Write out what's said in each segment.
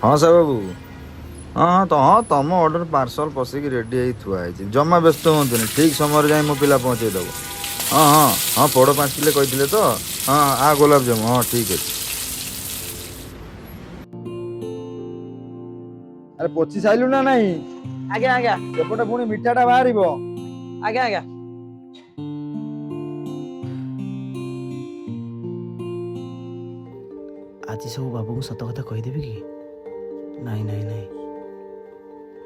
ହଁ ସାହୁ ବାବୁ, ହଁ ହଁ ତ ହଁ, ତମ ଅର୍ଡ଼ର ପାର୍ସଲ ପଶିକି ରେଡ଼ି ହେଇ ଥୁଆ ହେଇଛି। ଜମା ବ୍ୟସ୍ତ ହୁଅନ୍ତୁନି, ଠିକ୍ ସମୟରେ ଯାଇ ମୋ ପିଲା ପହଞ୍ଚେଇ ଦେବ। ହଁ ହଁ ହଁ, ପୋଡ଼ 5 କିଲୋ କହିଥିଲେ ତ? ହଁ ହଁ, ଆ ଗୋଲାପଜାମୁ, ହଁ ଠିକ୍ ଅଛି। ଆରେ, ପୋଛି ସାଇଲୁ ନା ନାଇଁ? ଆଜ୍ଞା ଆଜ୍ଞା। ସେପଟେ ପୁଣି ମିଠାଟା ବାହାରିବ। ଆଜ୍ଞା ଆଜ୍ଞା। ଆଜି ସବୁ ବାବୁଙ୍କୁ ସତ କଥା କହିଦେବି କି? ନାଇଁ ନାଇଁ ନାଇଁ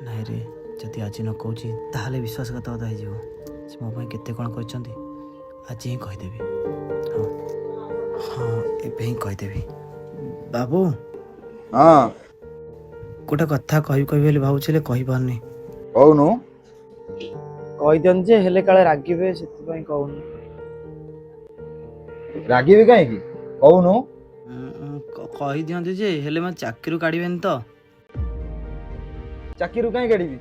ନାଇଁ ରେ, ଯଦି ଆଜି ନ କହୁଛି ତାହେଲେ ବିଶ୍ୱାସଘାତକତା ହେଇଯିବ। ସେ ମୋ ପାଇଁ କେତେ କ'ଣ କରିଛନ୍ତି। ଆଜି ହିଁ କହିଦେବି। ହଁ ହଁ, ଏବେ ହିଁ କହିଦେବି। ବାବୁ। ହଁ। ଗୋଟେ କଥା କହିବି କହିବି ବୋଲି ଭାବୁଛି, ହେଲେ କହିପାରୁନି। କହୁନୁ। କହିଦିଅନ୍ତି ଯେ, ହେଲେ କାଳେ ରାଗିବେ, ସେଥିପାଇଁ କହୁନି। ରାଗିବି କାହିଁକି? କହୁନୁ। କହିଦିଅନ୍ତି ଯେ, ହେଲେ ମୋ ଚାକିରିରୁ କାଢ଼ିବେନି ତ? ଚାକିରିରୁ କାହିଁ କାଢିବି?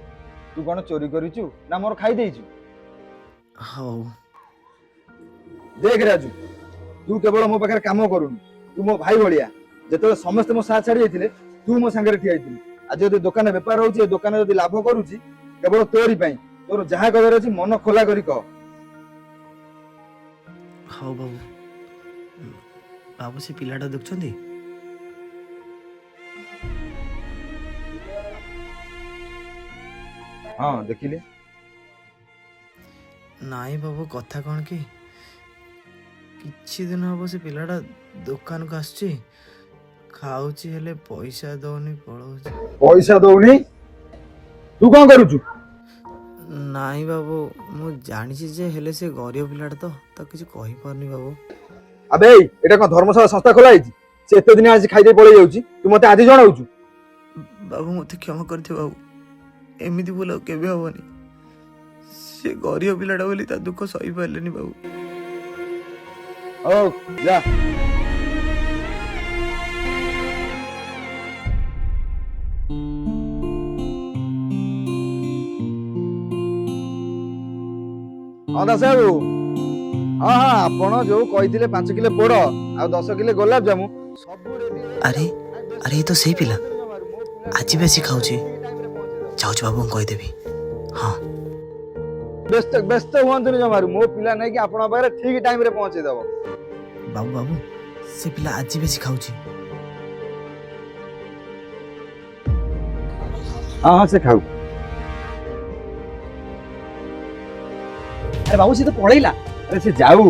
ତୁ କ'ଣ ଚୋରି କରିଛୁ ନା ମୋର ଖାଇ ଦେଇଛୁ? ହଉ। ଦେଖ ରାଜୁ, ତୁ କେବଳ ମୋ ପାଖରେ କାମ କରୁନୁ, ତୁ ମୋ ଭାଇ ଭଳିଆ। ଯେତେବେଳେ ସମସ୍ତେ ମୋ ସାଥ ଛାଡି ଯାଇଥିଲେ, ତୁ ମୋ ସାଙ୍ଗରେ ଠିଆ ହେଇଥିଲୁ। ଆଜି ଯଦି ଦୋକାନରେ ବେପାର ହଉଛି, ଏ ଦୋକାନରେ ଯଦି ଲାଭ କରୁଛି, କେବଳ ତୋରି ପାଇଁ। ତୋର ଯାହା କହିବାର ଅଛି, ମନ ଖୋଲା କରି କହ। ହଉ ବାବୁ। ବାବୁ, ସେ ପିଲାଟା ଦେଖୁଛନ୍ତି? ହଁ, ଦେଖିଲି। ନାଇଁ ବାବୁ, କଥା କ'ଣ କି, କିଛି ଦିନ ହବ ସେ ପିଲାଟା ଦୋକାନକୁ ଆସୁଛି, ଖାଉଛି, ହେଲେ ପଇସା ଦଉନି, ପଳଉଛି। ପଇସା ଦଉନି? ତୁ କଣ କରୁଛୁ? ନାଇଁ ବାବୁ, ମୁଁ ଜାଣିଛି ଯେ, ହେଲେ ସେ ଗରିବ ପିଲାଟା ତ, ତାକୁ କିଛି କହିପାରୁନି ବାବୁ। ଆବେ ଏଇ, ଏଇଟା କଣ ଧର୍ମଶାଳା ସଂସ୍ଥା ଖୋଲା ହେଇଛି? ସେ ଏତେ ଦିନ ଆଜି ଖାଇଦେଇ ପଳେଇ ଯାଉଛି, ତୁ ମତେ ଆଜି ଜଣାଉଛୁ? ବାବୁ, ମୋତେ କ୍ଷମା କରିଦିଅ ବାବୁ। ଏମିତି ଭୁଲ ଆଉ କେବେ ହବନି। ସେ ଗରିବ ପିଲାଟା ବୋଲି ତା ଦୁଃଖ ସହିପାରିଲେନି ବାବୁ। ହଉ, ଯା। ହଁ ଦାସ ବାବୁ, ହଁ ହଁ, ଆପଣ ଯୋଉ କହିଥିଲେ 5 କିଲୋ ପୋଡ଼ ଆଉ 10 କିଲୋ ଗୋଲାପଜାମୁ, ସବୁ ରେଡି। ଆରେ ଆରେ, ଏ ତ ସେଇ ପିଲା, ଆଜି ବେଶୀ ଖାଉଛି। ଯାଉଛି, ବାବୁଙ୍କୁ କହିଦେବି। ହଁ। ବ୍ୟସ୍ତ ବ୍ୟସ୍ତ ହୁଅନ୍ତୁନି ଜମାରୁ, ମୋ ପିଲା ନେଇକି ଆପଣଙ୍କ ପାଖରେ ଠିକ ଟାଇମରେ ପହଞ୍ଚେଇ ଦବ। ବାବୁ, ବାବୁ, ସେ ପିଲା ଆଜି ବେଶୀ ଖାଉଛି। ହଁ ହଁ, ସେ ଖାଉ। ଆରେ ବାବୁ, ସେ ତ ପଳେଇଲା। ଆରେ, ସେ ଯାଉ।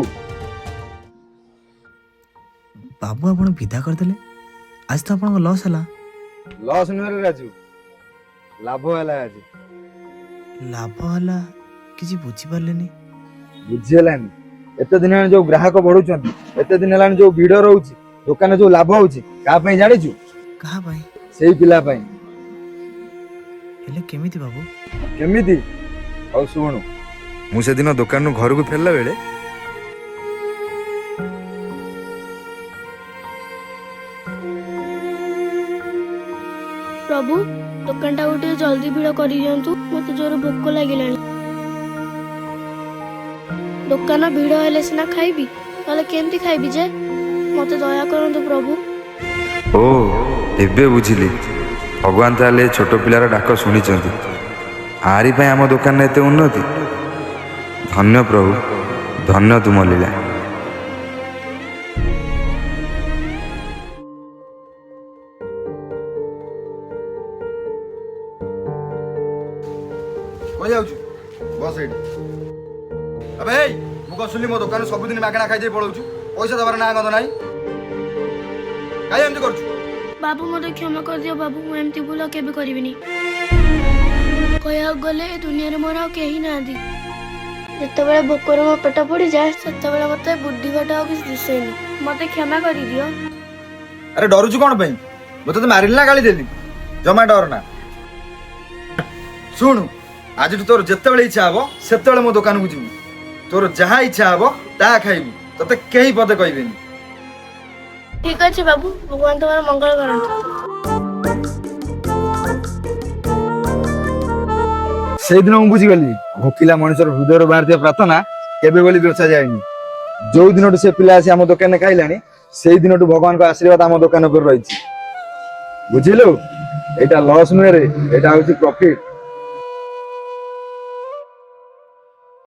ବାବୁ, ଆପଣ ବିଦା କରିଦେଲେ? ଆଜି ତ ଆପଣଙ୍କ ଲସ୍ ହେଲା। ଲସ୍ ନୁହେଁ ରେ ରାଜୁ, ଲାଭ ହେଲା ଆଜି। ଲାଭ ହେଲା? କିଛି ବୁଝିପାରିଲେନି। ବୁଝି ହେଲାନି? ଏତେ ଦିନ ହେଲାଣି ଯୋଉ ଗ୍ରାହକ ବଢୁଛନ୍ତି, ଏତେ ଦିନ ହେଲାଣି ଯୋଉ ଭିଡ ରହୁଛି, ଦୋକାନରେ ଯୋଉ ଲାଭ ହଉଛି, କାହା ପାଇଁ ଜାଣିଛୁ? କାହା ପାଇଁ? ସେଇ ପିଲା ପାଇଁ। ହେଲେ କେମିତି ବାବୁ? କେମିତି? ହଉ ଶୁଣୁ, ମୁଁ ସେଦିନ ଦୋକାନରୁ ଘରକୁ ଫେରିଲା ବେଳେ ପ୍ରଭୁ, ଦୋକାନଟାକୁ ଟିକେ ଜଲ୍ଦି ଭିଡ଼ କରିଦିଅନ୍ତୁ, ମୋତେ ଜୋର ଭୋକ ଲାଗିଲାଣି। ଦୋକାନ ଭିଡ଼ ହେଲେ ସିନା ଖାଇବି, ନହେଲେ କେମିତି ଖାଇବି ଯେ? ମୋତେ ଦୟା କରନ୍ତୁ ପ୍ରଭୁ। ଓ, ଏବେ ବୁଝିଲି। ଭଗବାନ ତାହେଲେ ଏ ଛୋଟ ପିଲାର ଡାକ ଶୁଣିଛନ୍ତି। ଆରି ପାଇଁ ଆମ ଦୋକାନରେ ଏତେ ଉନ୍ନତି। ଧନ୍ୟ ପ୍ରଭୁ, ଧନ୍ୟ ତୁମ ଲୀଳା। କଣ ଯାଉଛୁ? ବସ ଏଇଠି। ଆବେ ଏଇ, ମୁଁ କଣ ଶୁଣିଲି ମୋ ଦୋକାନରେ ସବୁଦିନ ମାଗଣା ଖାଇଦେଇ ପଳଉଛୁ, ପଇସା ଦେବାର ନାଁ ଗନ୍ଧ ନାହିଁ। କାଇଁ ଏମିତି କରୁଛୁ? ବାବୁ, ମୋତେ କ୍ଷମା କରିଦିଅ ବାବୁ, ମୁଁ ଏମିତି ଭୁଲ ଆଉ କେବେ କରିବିନି। କହିବାକୁ ଗଲେ ଏ ଦୁନିଆରେ ମୋର ଆଉ କେହି ନାହାନ୍ତି। ଯେତେବେଳେ ଭୋକରେ ମୋ ପେଟ ପୋଡ଼ିଯାଏ, ସେତେବେଳେ ମୋତେ ବୁଦ୍ଧି ବାଟ ଆଉ କିଛି ଦିଶେନି। ମୋତେ କ୍ଷମା କରିଦିଅ। ଆରେ, ଡରୁଛୁ କଣ ପାଇଁ? ମୁଁ ତତେ ମାରିଲି ନା ଗାଳି ଦେଲି? ଜମା ଡର ନା। ଶୁଣୁ, ଆଜିଠୁ ତୋର ଯେତେବେଳେ ଇଚ୍ଛା ହବ, ସେତେବେଳେ ମୋ ଦୋକାନକୁ ଯିବୁ। ତୋର ଯାହା ଇଚ୍ଛା ହବ, ତାହା ଖାଇବୁ। ତତେ କେହି ପଦେ କହିବେନି। ଠିକ ଅଛି ବାବୁ, ଭଗବାନ ତୁମର ମଙ୍ଗଳ କରନ୍ତୁ। ସେଇଦିନ ମୁଁ ବୁଝିଗଲି, ଭୋକିଲା ମଣିଷର ହୃଦୟରୁ ବାହାରିଥିବା ପ୍ରାର୍ଥନା କେବେ ବୋଲି ବ୍ୟର୍ଥ ଯାଏନି। ଯୋଉ ଦିନଠୁ ସେ ପିଲା ଆସି ଆମ ଦୋକାନରେ ଖାଇଲାଣି, ସେଇ ଦିନଠୁ ଭଗବାନଙ୍କ ଆଶୀର୍ବାଦ ଆମ ଦୋକାନ ଉପରେ ରହିଛି, ବୁଝିଲୁ? ଏଇଟା ଲସ୍ ନୁହେଁ ରେ, ଏଇଟା ହଉଛି ପ୍ରଫିଟ।